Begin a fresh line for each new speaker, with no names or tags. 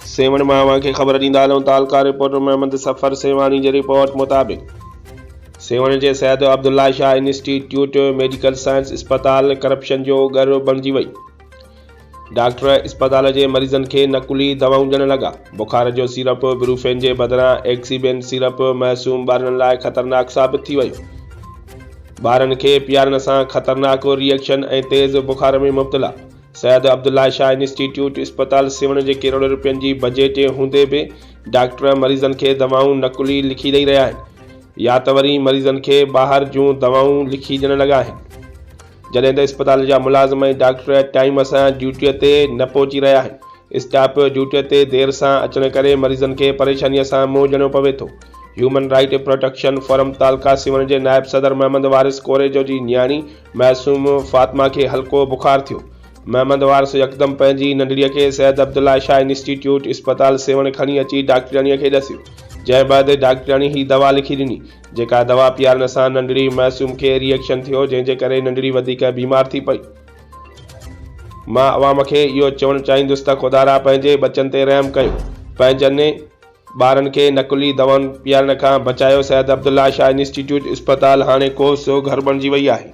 سيوهڻ مان اوهان کي خبر ڏيندا هلون تعلقه رپورٽر محمد صفر سيوهاڻي جي رپورٽ مطابق سيوهڻ جي Syed Abdullah Shah institute medical science اسپتال ڪرپشن جو ڳر بڻجي وئي ڊاڪٽر اسپتال جي مريضن کي نقلي دوائون ڏيڻ لڳا بخار جو سيرپ بروفين جي بدران ايڪسيبين سيرپ معصوم ٻارڙن لاء خطرناڪ ثابت ٿي ويو ٻارن کي پيارڻ سان خطرناڪ ري ايڪشن ۽ تيز بخار ۾ مبتلا سيد عبدالله شاهه انسٽيٽيوٽ اسپتال سيوهڻ جي ڪروڙين روپين جي بجيٽ هوندي به ڊاڪٽر مريضن کي دوائون نقلي لکي ڏئي رهيا آهن يا ته وري مريضن کي ٻاهر جون دوائون لکي ڏيڻ لڳا آهن جڏهن ته اسپتال جا ملازم ۽ ڊاڪٽر ٽائيم سان ڊيوٽي تي نه پهچي رهيا آهن اسٽاف ڊيوٽي تي دير سان اچڻ ڪري مريضن کي پريشاني سان منهن ڏيڻو پوي ٿو هيومن رائيٽ پروٽيڪشن فورم تعلقه سيوهڻ جي نائب صدر محمد وارث ڪوريجو جي نياڻي معصوم فاطمه کي هلڪو بخار ٿيو. محمد وارث يڪدم پنهنجي ننڍڙيء کي سيد عبدالله شاهه انسٽيٽيوٽ اسپتال سيوهڻ کڻي اچي ڊاڪٽرياڻيء کي ڏسيو، جنهن بعد ڊاڪٽرياڻي هي دوا لکي ڏني، جيڪا دوا پيارڻ سان ننڍڙي معصوم کي ري ايڪشن ٿيو، جنهن جي ڪري ننڍڙي وڌيڪ بيمار ٿي پئي. مان عوام کي اهو چوڻ چاهيندس ته خدارا پنهنجي ٻچن تي رحم ڪيو، پنهنجن ٻارن کي نقلي دوائن پيارڻ کان بچايو، سيد عبدالله شاهه انسٽيٽيوٽ اسپتال هاڻي ڪوس جو گهر بڻجي وئي آهي.